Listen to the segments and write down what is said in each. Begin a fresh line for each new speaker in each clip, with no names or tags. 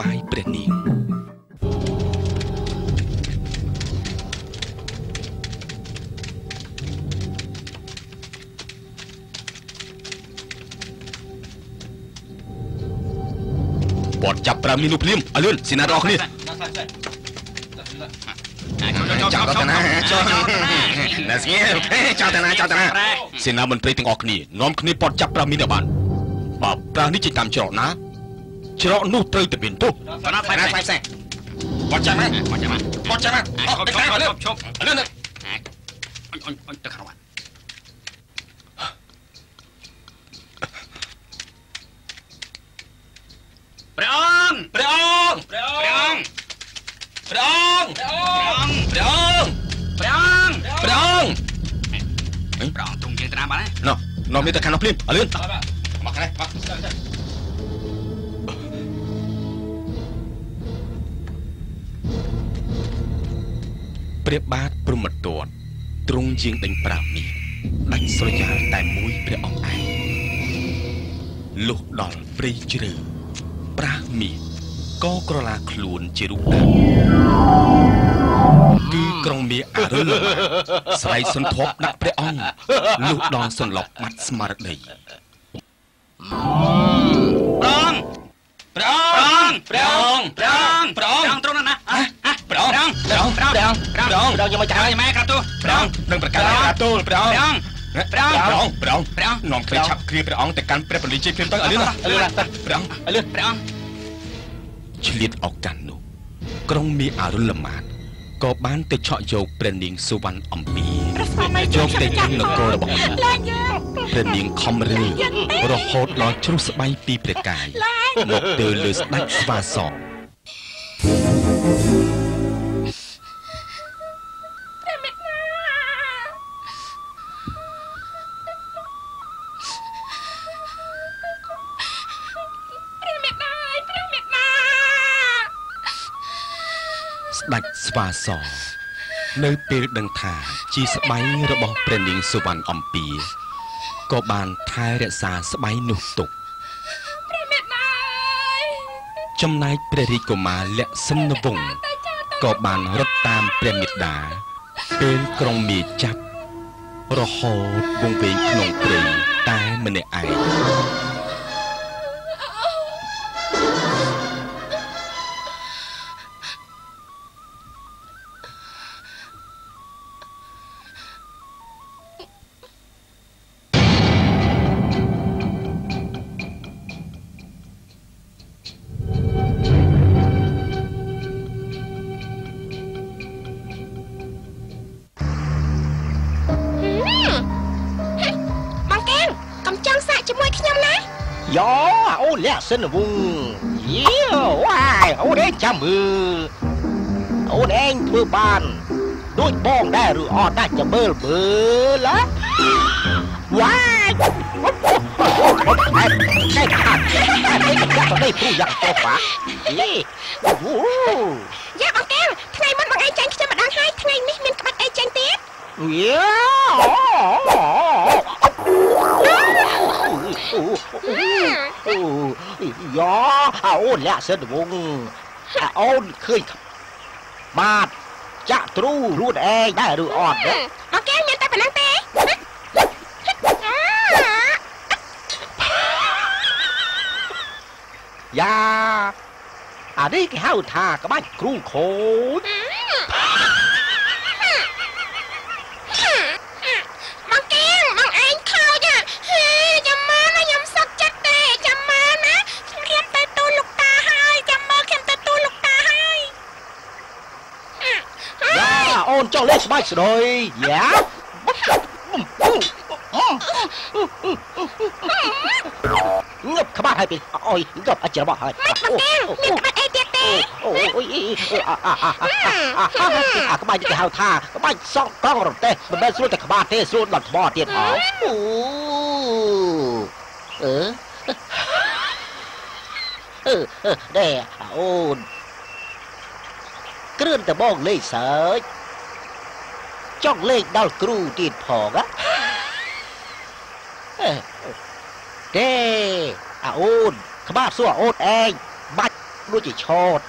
វាយព្រះនាង ពតចាប់ប្រើមីនោះភ្លាមឲ្យលឿនសេនាទាំងអស់គ្នា ចោលទៅណា ចោលណាស្ងៀ ចោលទៅណា ចោលទៅណា។ សេនាមន្ត្រីទាំងអស់គ្នានាំគ្នាពតចាប់ប្រើមីនោះបាន បើប្រើនេះចេញតាមច្រកណា ច្រកនោះត្រូវតែមានទោស។ ណាថ្លៃថ្លៃផ្សេង ពតចាំណា ពតចាំណា ពតចាំណា អត់ទៅលឿន ឈប់លឿន អញអញអញទៅខាងនោះ
ព្រះអង្គ ព្រះអង្គ ព្រះអង្គ ព្រះអង្គ ព្រះអង្គ ព្រះអង្គ
ព្រះអង្គ
ព្រះអង្គទ្រង់យើងទៅណាបាន
ណោះ? នាំនេះទៅខាងនោះភ្លាម ឲ្យលឿន មកខាងនេះមក។ ព្រះបាទព្រហ្មទត្តទ្រង់យាងដេញប្រាមាសដាច់ស្រយាលតែមួយព្រះអង្គឯង លុះដល់ព្រៃជ្រៅ ប្រាស់មាសក៏ក្រឡាខ្លួនជារូបដើម គឺក្រុងមាអរុលស្រ័យសន្ធប់ដាក់ព្រះអង្គ លុះដល់សន្លប់បាត់ស្មារតី។
ព្រះអង្គ ព្រះអង្គ ព្រះអង្គ ព្រះអង្គ ព្រះអង្គទ្រង់ណា ព្រះអង្គ ព្រះអង្គ ព្រះអង្គ ព្រះអង្គ ព្រះអង្គ យកមកចាយម៉ែក្រាបទូល
ព្រះអង្គនឹងប្រកាសក្រាបទូលព្រះអង្គ
ព្រះអង្គ
ព្រះអង្គ ព្រះអង្គ នាំគ្នាឆាប់គ្រាព្រះអង្គទៅកាន់ព្រះពលីជ័យភ្លាមទៅ ឲ្យលឿន ឲ្យលឿន ព្រះអង្គ
ឲ្យលឿន ព្រះអង្គ។
ឆ្លៀតឱកាសនោះ ក្រុងមាអរុលមាតក៏បានទៅឆក់យកព្រះនាងសុវណ្ណអំពីយកទៅក្នុងនគររបស់ខ្លួន។ ព្រះនាងខំរើរហូតដល់ជ្រុះស្បៃពីព្រះកាយមកទៅលើស្ដេចស្វាស ស្ដេចស្វាសនៅពេលដឹងថាជាស្បៃរបស់ព្រះនាងសុវណ្ណអំពី ក៏បានថែរក្សាស្បៃនោះទុក។ ចំណែកព្រះរាជកុមារលក្ខសិនវង្សក៏បានរត់តាមព្រះមេដាពេលក្រុងមាចាប់ រហូតវង្វេងក្នុងព្រៃតែម្នាក់ឯង។
យ៉អូនលាក់សិនវងយេវ៉ាយ អូនឯងចាំមើល អូនឯងធ្វើបានដូចបងដែរឬអត់ណា? ចាំមើលមើលណា វ៉ាយ អូខំខែខែខាត់ខែចាក់ទៅព្រុយ៉ាងតោះ បាយេអូ
យ៉ា បងកែវ ថ្ងៃមុនបងឯងចាញ់ខ្ញុំម្ដងហើយ ថ្ងៃនេះមានក្បាច់អីចាញ់ទៀត?
យេអូយ៉ា អូនលាក់សិនវង អូនឃើញបាទចាក់ទ្រូខ្លួនឯងដែរឬអត់?
បងកែវមានតែប៉ុណ្ណឹងទេ
យ៉ា អានេះគេហៅថាក្បាច់គ្រូខូច។
បងកៀង បងឯងខូចហេ ចាំមើលណា ខ្ញុំសុកចិត្តទេ ចាំមើលណា ខ្ញុំរៀនទៅទូលលោកតាហើយ ចាំមើលខ្ញុំទៅទូលលោកតាហើយ
។ យ៉ា អូនចង់លេងស្បែកស្ដីយ៉ា ងឹបក្បាត់ហើយពីអុយ ងឹបអច្របកហើយ
មិនបងកែវមានក្បាច់អីទៀតទេ?
អូយ អាក្បាច់គេហៅថាក្បាច់សក់កង់រទេះ មិនមែនស្រួលតែក្បាត់ទេ ស្រួលដល់ថ្មទៀតផង។ អូអឺអឺដេអូន គ្រឿនតបងលេងសើច ចង់លេងដល់គ្រូទៀតផងណាទេ។ អាអូនក្បាលសួរអូនឯងបាច់ ដូចជាឆោត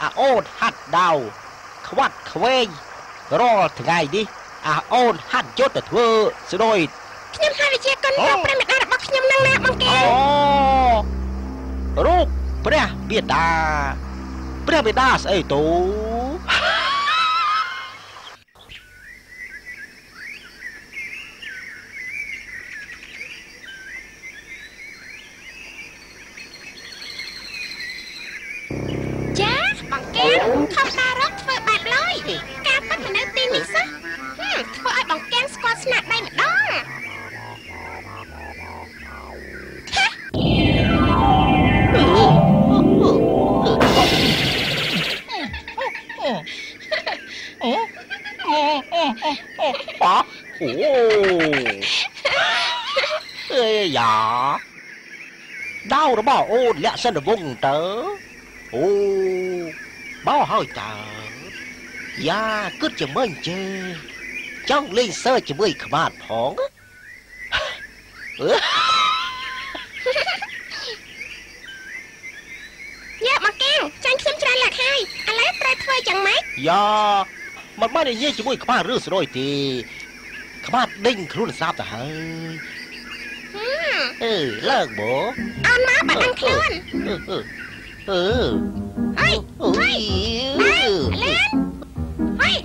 អាអូនហាត់ដៅខ្វាត់ខ្វែងរាល់ថ្ងៃនេះអាអូនហាត់យកទៅធ្វើស្រួយ
ខ្ញុំហាវិជាគុណរបស់ព្រះមេដារបស់ខ្ញុំនឹងណាបងកែ
អូរូបព្រះមេដាព្រះមេដាស្អីទូ
ចាបងកែខំតារកធ្វើបែបឡើយការប៉ັດមនុស្សទីនេះសោះធ្វើឲ្យបងកែស្គាល់ស្នាដៃម្ដង
ប៉អូអេយ៉ាដៅរបស់អូនលាក់សិនវងតើអូបោហើយតើយ៉ាគិតជាមិញជេចង់លេងសើជាមួយខ្មាតផង
យ៉ាមកកែវចាញ់ខ្ញុំច្រើនឡាក់ហើយឥឡូវត្រូវធ្វើយ៉ាងម៉េច
យ៉ាមិនបាននិយាយជាមួយខ្មាតរឿងស្រួយទេខ្មាតដេញខ្លួនស្រាប់ទៅហើយអឺលើកប
អូនមកបាត់ដឹងខ្លួន
អឺ
ហើយហើយលឿនហើយ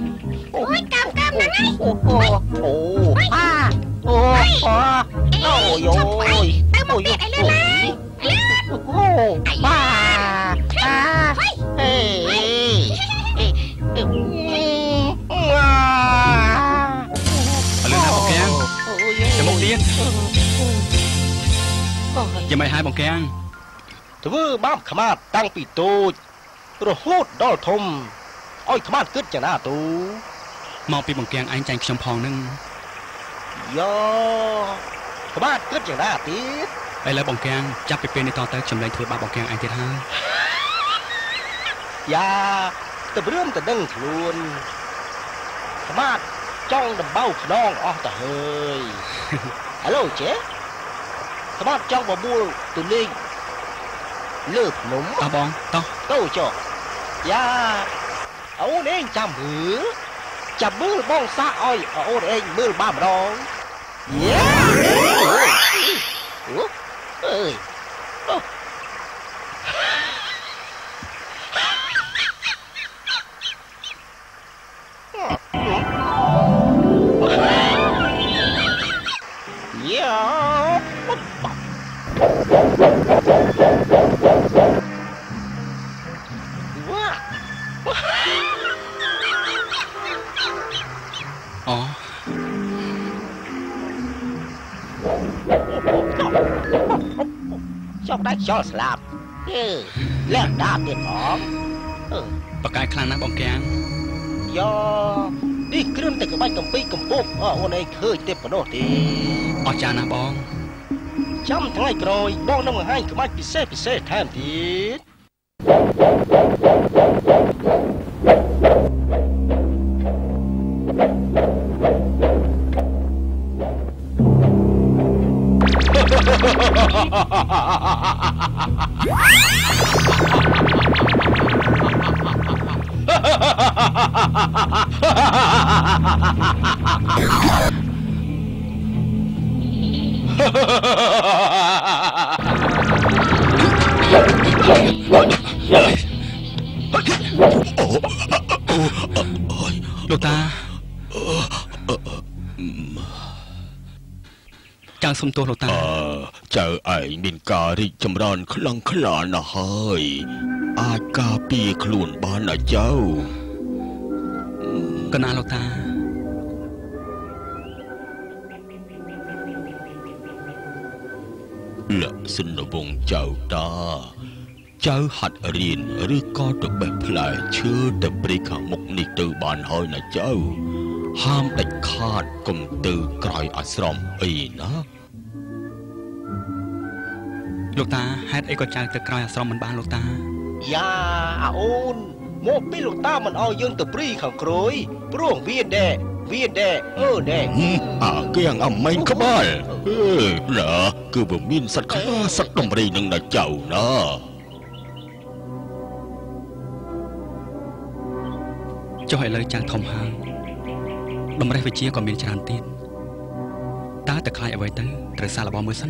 អូយកាមកាមហ្នឹងហើយ
អូអូអាអូអូអូយ
ទៅមកទៀតឲ្យលឿនឡើងលឿន
អូបាអាអេអេ
អលឿនណាបងកាំងទៅមុខទៀតយ៉ាងម៉េចហើយបងកាំង
ធ្វើបាបខ្មាតតាំងពីតូចរហូតដល់ធំឲ្យខ្មាតគិតចណាទូ
មកពីបង្កាំងឯងចាញ់ខ្ញុំផងនឹង
យោខ្មាតគិតចណាទៀត
ឥឡូវបង្កាំងចាប់ពីពេលនេះតទៅខ្ញុំលែងធ្វើបាបបង្កាំងឯងទៀតហើយ
យ៉ាទៅរឿងទៅដឹងខ្លួនខ្មាតចង់ដំបៅខ្នងអស់ទៅហើយឥឡូវចេះខ្មាតចង់បបួលទៅលេងលើភ្នំ
តោះបងតោះ
ទៅចុះយ៉ាអូនឯងចាំមើលចាំមើលបងសាក់ឲ្យអូនឯងមើលបានម្ដងយ៉ាអូអើយអូយ៉ា
អូ
ចង់ដាច់ខ្យល់ស្លាប់អឺលះដាបទៀតផង
បកាយខ្លាំងណាស់បងកាំង
យោនេះគ្រាន់តែក្បាច់កំពីកំពុកអូនឯងឃើញទេប៉ុណ្ណោះទេ
អស្ចារ្យណាស់បង
ចាំថ្ងៃក្រោយបងនឹងបង្ហាញក្បាច់ពិសេសពិសេសថែមទៀត
លោកតាចៅសុំទោសលោកតា
ចៅឯងមានការរីកចម្រើនខ្លាំងក្លាណាស់ហើយអាចការពារខ្លួនបានណាចៅ
កណាលោកតា
លក្ខសិនវង្សចៅតាចៅហាត់រៀនឬក៏ទៅបេះផ្លែឈើទៅព្រៃខាងមុខនេះទៅបានហើយណាចៅហាមដាច់ខាតកុំទៅក្រោយអាស្រមអីណា
លោកតាហេតុអីក៏ចៅទៅក្រោយអាស្រមមិនបានលោកតា
យ៉ាអាអូនមកពីលោកតាមិនឲ្យយើងទៅព្រៃខាងក្រោយព្រោះវាដែរវាដែរអឺដែរ
អាគៀងអាម៉េងក្បាលអឺណាគឺវាមានសត្វខ្លាសត្វដំរីនឹងណាចៅណា
ចុះឥឡូវចៅធំហើយតម្រេះវិជាក៏មានច្រើនទៀតតើតើខ្លាចអ្វីទៅត្រូវសាកល្បងមើលសិន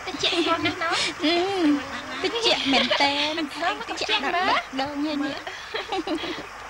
តិចគាត់ណាស់ណោះ
តិចមែនតើតិចដល់ដល់ញ៉ៃនេះ។